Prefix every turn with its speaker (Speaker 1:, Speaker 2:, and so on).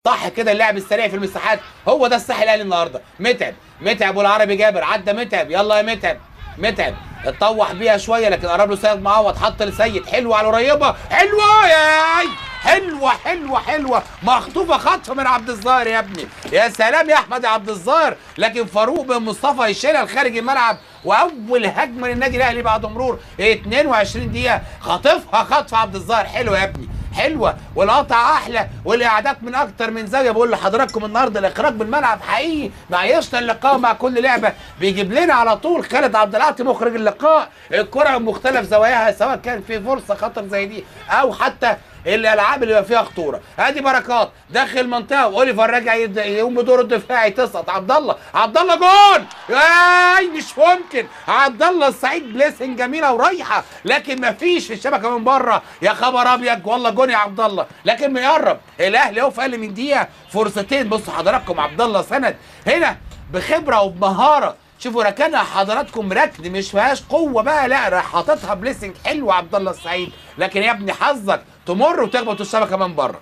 Speaker 1: صح كده، اللعب السريع في المساحات هو ده الصح الاهلي النهارده. متعب، متعب والعربي جابر، عدى متعب، يلا يا متعب، متعب اتطوح بيها شوية لكن قرب له سيد معوض، حط لسيد، حلوة على القريبة، حلوة ياي، حلوة حلوة حلوة، مخطوفه خطف من عبد الظاهر يا ابني، يا سلام يا احمد يا عبد الظاهر، لكن فاروق بن مصطفى يشيلها لخارج الملعب. واول هجمة للنادي الاهلي بعد مرور 22 دقيقة، خاطفها خطف عبد الظاهر، حلوة يا ابني حلوة، والقطع احلى، والاعداد من اكتر من زاوية. بقول لحضراتكم النهارده الاخراج بالملعب حقيقي، معيشنا اللقاء مع كل لعبه، بيجيب لنا على طول خالد عبد العاطي مخرج اللقاء الكره بمختلف زواياها، سواء كان في فرصة خطر زي دي او حتى الالعاب اللي فيها خطورة. ادي بركات داخل المنطقة، واوليفر راجع يقوم بدوره الدفاعي، تسقط عبد الله، عبد الله جون، اي مش ممكن، عبد الله السعيد placing جميلة ورايحه، لكن مفيش في الشبكة من بره، يا خبر ابيض والله جون يا عبد الله، لكن مقرب الاهلي اهو في اقل من دقيقة فرصتين. بصوا حضراتكم عبد الله سند هنا بخبره وبمهاره، شوفوا ركنها حضراتكم ركن مش فيهاش قوة بقى، لا راح حاططها placing حلو عبد الله السعيد، لكن يا ابني حظك تمر وتخبط الشبكة من بره.